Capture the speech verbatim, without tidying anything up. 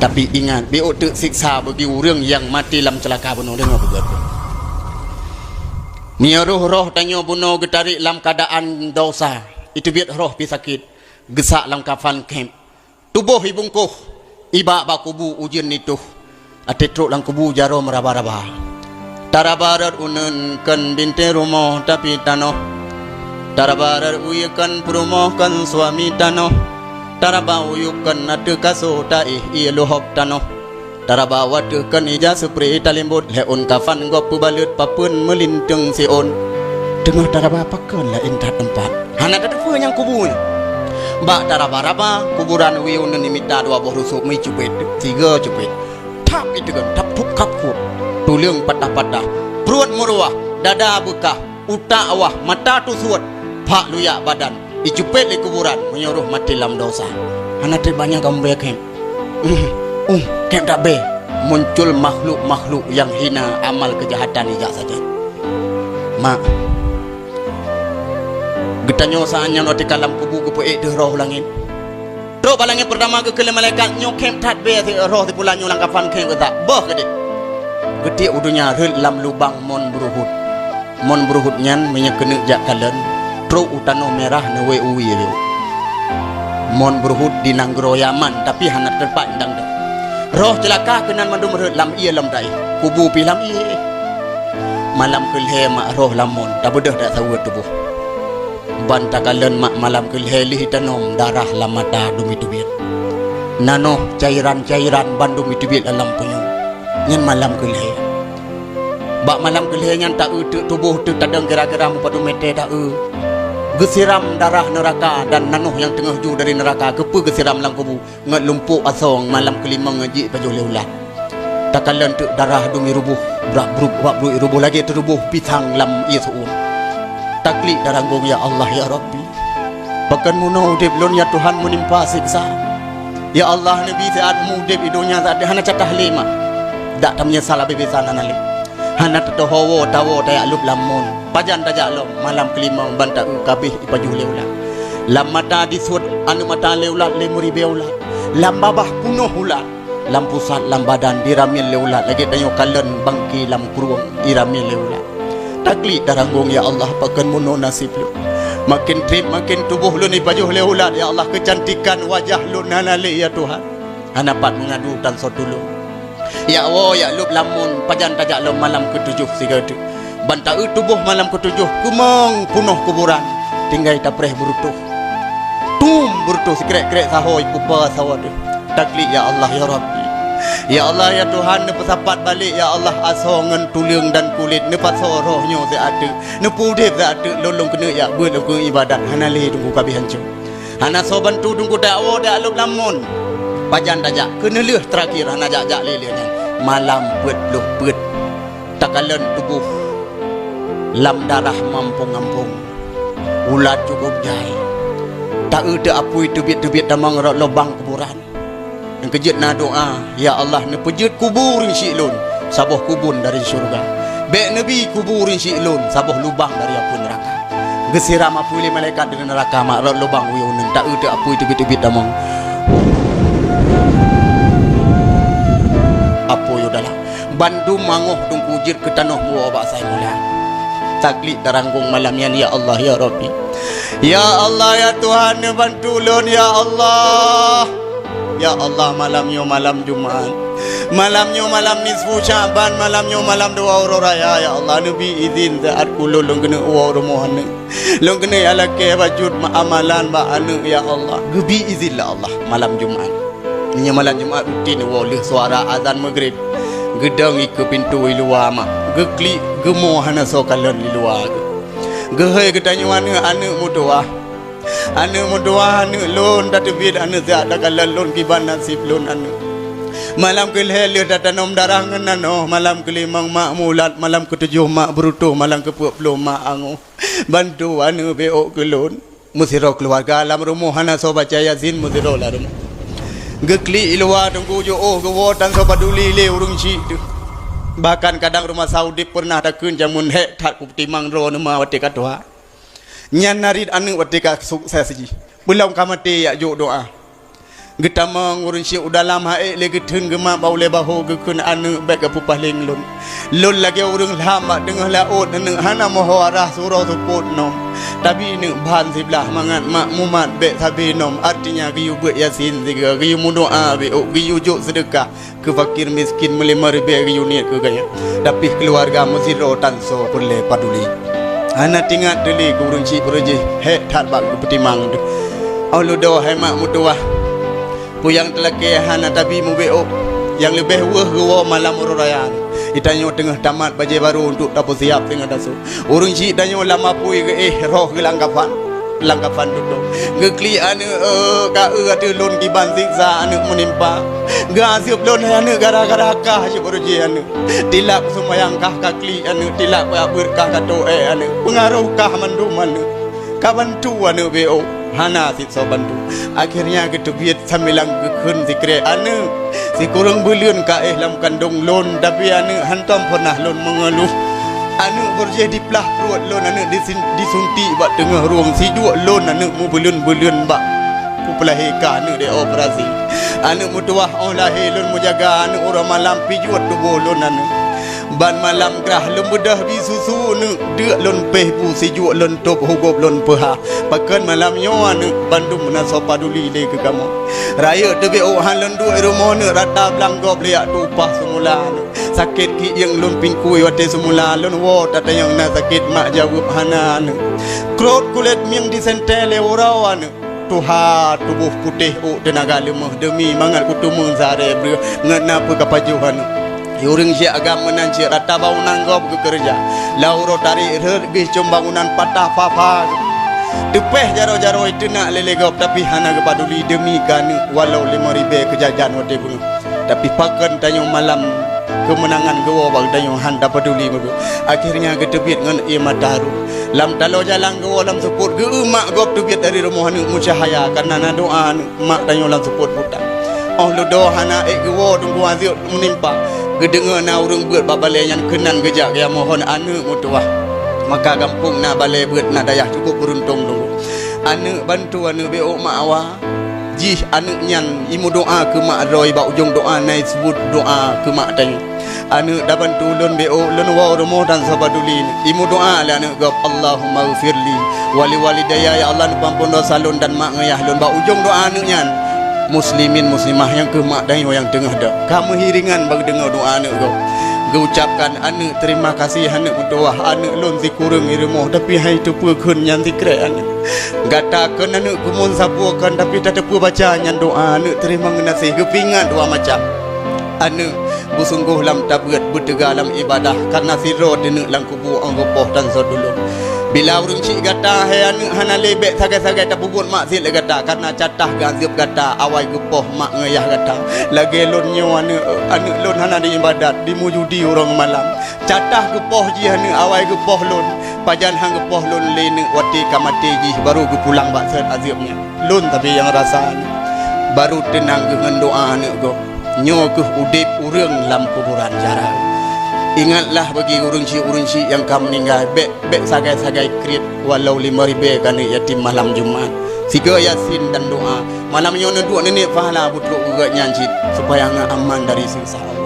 Tapi ingat, beu teuk siksa bagi ureuëng nyang maté lam ceulaka bunoe. Deungoe peugah. Meunyoe roh-roh tanyoe bunoe geutarek lam keuadaan desya, iteubiet roh pih sakét, geusak lam kafan khém, tuboh ibungkôh, ibak bak kubu ujeuen nitoh, até trok lam kubu jaroe meuraba-raba. Taraba rot uneuen kon bintéh rumoh tapi tanoh. Taraba rot wie kon peurumoh kon suami tanoh. Taraba uyueb kon ateueh kaso taéh ié lohop tanoh. Taraba wateueh kon ija seupre talimbot lhée ôn kafan gob peubaleuet papeuen meulinteung siôn. Teungoh taraba pakon laén that teumpat. Hana tateupeue nyang kubu nyan. Bak taraba-raba kuburan wie uneuen imita dua boh rusôk meucupet, tiga cupet. Thap iteugon, thap thup khap khup. Tuleueng patah-patah, pruet meuruwah, dada beukah, utak awah, mata tusuet, phak luyak badan, icupet lé kuburan meunyoe roh maté lam desya. Hana treb banyak kamoe beuyakin. Uh, uh, kém that bée muncul makhluk-makhluk nyang hina amal keujahatan ijak sajan. Mak, geutanyoe saát nyan watée ka lam kubu geupeuék deuh roh u langét. Trok bak langét peurtama geukheun lé malaikat, "Nyoe khém that bée roh sipula nyoe lam kafan khém geutak. Boh keudeh." Geutiek u donya rhot lam lubang mon beuruhot. Mon beuruhot nyan meunyoe keuneuk jak kalon, trok u tanoh mirah neuwoe u wie. Mon beuruhot di nanggroe Yaman, tapi hana teumpat indang deuh. Roh ceulaka keunan mandum rhot lam ié lom taéh, kubu pih lam ié. Malam keulhée mak roh lam mon, tabeudôh that saweue tuboh. Ban takalon mak malam keulhée lheueh tanom darah lam mata dum iteubiet. Nanoh cairan-cairan bandum iteubiet lam punyueng. Nyan malam keulhée. Bak malam keulhée nyan taeu teuk tuboh teuk tadong kira-kira meupadum mètè taeu. Geusiram darah neuraka dan nanoh nyang teungoh ju dari neuraka. Keupeue geusiram lam kubu? Ngon lumpok asoe malam keulimong ngon jih pajoh lé ulat. Takalon teuk darah dum iruboh, brak-bruk bak bruk iruboh lagée teuruboh pisang lam ié su'uem. Taklik taranggong, "Ya Allah, ya Rabbi, pakon meunoe udeb lôn, ya Tuhan, meunimpa siksa. Ya Allah, neubi siat meu udeb i donya saat hana catah lé mak. Dak tameunyeusal abée-abée san hana lé. Hana teutoho woe tawoe tajak lôb lam mon. Pajan tajak lom malam keulimong ban taeu kabeh ipajoh lé ulat. Lam mata disuet aneuk mata lé ulat lé meuribée ulat. Lam babah punoh ulat. Lam pusat lam badan diramiel lé ulat lagée tanyoe kalon bangke lam krueng iramiel lé ulat. Taklik taranggong, ya Allah, pakon meunoe naseb lôn. Maken treb maken tuboh lôn ipajoh lé ulat, ya Allah, keucantikan wajah lôn hana lé, ya Tuhan. Hana pat meungadu tan soe tulông. Jak woe jak lôb lam mon, pajan tajak lom malam keutujoh sigoe teuk. Ban taeu tuboh malam keutujoh keumong punoh kuburan, tinggai tapreh beureutôh. Tum beureutôh sikrek-krek sahoe ipeupa sawoe deuh. Taklik, ya Allah, ya Rabbi. Ya Allah, ya Tuhan, neupeusapat balek, ya Allah, asoe ngon tuleueng dan kulét, neupasoe roh nyoe siat teuk, neupeuudeb siat teuk, lôn lôn keuneuk jak beuet lôn keuneuk ibadat, hana lé teungku kabeh hanco. Hana soe bantu teungku, jak woe jak lôb lam mon. Pajan tajak, keuneulheueh teurakhier hana jak-jak lé lheueh nyan. Malam peuet ploh peuet. Takalon tuboh lam darah mampông-ampông. Ulat cukôp jai. Taeu teuapui teubiet-teubiet tamong rot lubang kuburan. Nyang keujeuet na doa, "Ya Allah, neupeujeuet kubu ureueng syik lôn saboh kubun dari syeuruga. Bék neubi kubu ureueng syik lôn saboh lubang dari apui neuraka." Geusiram apui lé malaikat dari neuraka mak rot lubang wie uneuen, taeu teuapui teubiet-teubiet tamong. Apui u dalam. Bandum mangoh teungku jeuet keu tanoh buoh bak sai mula. Taklik taranggong malam nyan, ya Allah, ya Rabbi. Ya Allah, ya Tuhan, neubantu lôn, ya Allah. Ya Allah, malam nyoe malam Jumat. Malam nyoe malam nisfu Sya'ban, malam nyoe malam dua uroe raya, ya Allah, neubi izin saat ulôn lôn keuneuk woe rumoh aneuk. Lôn keuneuk jak lakée bacut ma-, amalan bak aneuk, ya Allah. Geubi izin lé Allah malam Jumat. Meunyoe malam Jumat rutin woe lheueh suara azan Maghrib, geudong ikeue pintoe i luwa mak, geuklik, geumo hana soe kalon di luwa geuh. Geuhôi geutanyoe aneuk-aneuk meutuwah. Aneuk meutuwah, aneuk lôn tateubiet aneuk siat takalon lôn kiban naseb lôn aneuk. Malam keulhée lheueh tatanom darah ngon nanoh, malam keulimong mak mulat, malam keutujoh mak beureutôh, malam keupeuet ploh mak angoh. Bantu aneuk bék ôk keu lôn. Meusidroe keuluwarga lam rumoh hana soe baca Yasin meusidroe lam rumoh. Geuklik i luwa teungku jiôh geuwoe tan soe paduli lé ureueng syik teuh. Bahkan kadang rumoh sa udeb peureunah takheun jameun hék that kupeutimang droeneuh ma watée ka tuha. Nyan narit aneuk watée ka sukses jih. Beulom ka maté jak jok doá. Geutamong ureuëng syik u dalam, ha'ék lé geutheun geumat bak ulée bahô, geukheun, "Aneuëk, bék geupeupaleng lôn. Lôn lagée ureuëng lham bak teungoh laôt, aneuëk, hana meuho arah, suroh seupôt nom. Tabi aneuëk ban siblaih mangat mak mumat bék sabe nom." Artinya geuyue beuet Yasin sigoe, geuyue meudoá bék ôk, geuyue jok seudeukah keu fakir miskin meulimong ribée, geuyue niet keu gaya. Tapi keuluwarga meusidroe tan soe peureulée paduli. Hana tingat teuli keu ureuëng syik, beureuh jih hék that bak geupeutimang deuh. Óh lheueh doh hai mak meutuwah, peue nyang teulakée hana tabi mubeuôk. Nyang leubeh weueh geuwoe malam uroe raya. Di tanyoe teungoh tamat bajée barô untuk tapeusiab teungoh tasu. Ureuëng syik tanyoe lam apui geuéh, roh geuh lam kafan, lam kafan tutôp. Geuklik aneuëk, "Ka eu ateueh lôn kiban siksa aneuëk meunimpa. Geuazeueb lôn hai aneuëk gara-gara kah," cit beureuh jih aneuëk. "Tilak seumayang kah ka klik aneuëk, tilak beuet kah ka toe aneuëk. Peungaroh kah mandum aneuëk. Ka bantu aneuëk bék ôk, hana cit soe bantu." Akhirnya geuteubiet sambilan geukheun sikrek, "Aneuëk, sikureueng buleuen ka éh lam kandong lôn, tapi aneuëk hántom peureunah lôn meungeuluh. Aneuëk beureuh jih diplah pruet lôn, aneuëk disin-, disuntik bak teungoh rueng, sijuek lôn aneuëk meubuleuen-buleuen bak peulahé kah aneuëk dioperasi. Aneuëk meutuwah óh lahé lôn meujaga aneuëk uroe malam, pijuet tuboh lôn aneuëk. Ban malam grah lôn beudôh bie susu aneuëk, deuk lôn péh bu, sijuek lôn tôb, hugôb lôn peuhah. Pakon malam nyoe aneuëk, bandum na soe paduli lé keu kamoe. Rayeuk teubiet ôk han lôn duek rumoh aneuëk, rata blang gob lé jak tueng upah seumula aneuëk. Sakét kieng lôn pingkui watée seumula, lôn woe tatanyong na sakét mak jaweueb hana aneuëk. Krot kulét mieng disentée lé uroe aneuëk. Tuha tuboh putéh ôk teunaga leumoh, deumi mangat kuteumé sare breueh ngon na peue ka pajoh aneuëk." Ureuëng syik agam meunan cit rata bangunan gob geukeureuja. Lam uroe tarék rhot geuh com bangunan patah pha-pha. Teupéh jaroe-jaroe teunak lé-lé gob, tapi hana geupaduli deumi keu aneuëk, walau limong ribée keu jajan watée beungoh. Tapi pakon tanyoe malam keumeunangan geuwoe bak tanyoe han tapaduli meubeuet. Akhirnya geuteubiet ngon ié mata harôh. Lam taloe jalan geuwoe lam seupôt, geu-eu mak gob teubiet dari rumoh aneuëk meucahya, kareuna na doá aneuëk mak tanyoe lam seupôt buta. Óh lheueh doh hana ék geuwoe teungku azeueb meunimpa, geudeungoe na ureuëng beuet bak balée nyan keunan geujak geumohon aneuëk meutuwah. Maka gampông na balée beuet na dayah cukup beuruntông teungku. Aneuëk bantu aneuëk bék ôk mak awa. Jih aneuëk nyan imeudoá keu mak droe, bak ujong doá na iseubut doá keu mak tanyoe. "Aneuëk, tabantu lôn bék ôk, lôn woe rumoh tan soe paduli." Imeudoá lé aneuëk gob, "Allahumma ghfirli wa li walidayya, ya Allah neupeuampon dosa lôn dan mak ngon yah lôn." Bak ujong doá aneuëk nyan, muslimin muslimah nyang keuh mak tanyoe nyang teungoh dok, ka meuhiringan bak geudeungoe doá aneuëk gob. Geuucapkan, "Aneuëk, terima kasih aneuëk meutuwah, aneuëk lôn sikureueng i rumoh, tapi han teupeue kheun nyan sikrek aneuëk. Gata kon aneuëk keumuen sapeue kon, tapi tateupeue baca nyan doá aneuëk teurimong geunaséh, geupeuingat dua macam. Aneuëk, beusunggoh lam tabeuet, beuteuga lam iébadah, kareuna sidroe teuneuk lam kubu óh geupoh tan soe tulông. Bila ureuëng cit gata hai aneuëk hana lé bék sagai-sagai tapeubuet maksiet lé gata, kareuna catah geuazeueb gata awai geupoh mak ngon yah gata. Lagée lôn nyoe aneuëk, aneuëk lôn hana di iébadat, di meujudi uroe malam. Catah geupoh jih aneuëk awai geupoh lôn, pajan han geupoh lôn lé aneuëk watée ka maté jih barô geupulang bak sot azeueb nyan. Lôn tapi nyang rasa aneuëk, barô teunang geuh ngon doá aneuëk gob. Nyoe keuh udeb ureuëng lam kuburan jaroe. Ingatlah bagi ureuëng syik-ureuëng syik nyang ka meuninggai, bék, bék sagai-sagai kriet walau limong ribée keu aneuëk yatim malam Jumat. Sigoe Yasin dan doá. Malam nyoe neuduek neuniet pahala beutrok geuh nyan cit, supaya aneuëk aman dari siksa Allah.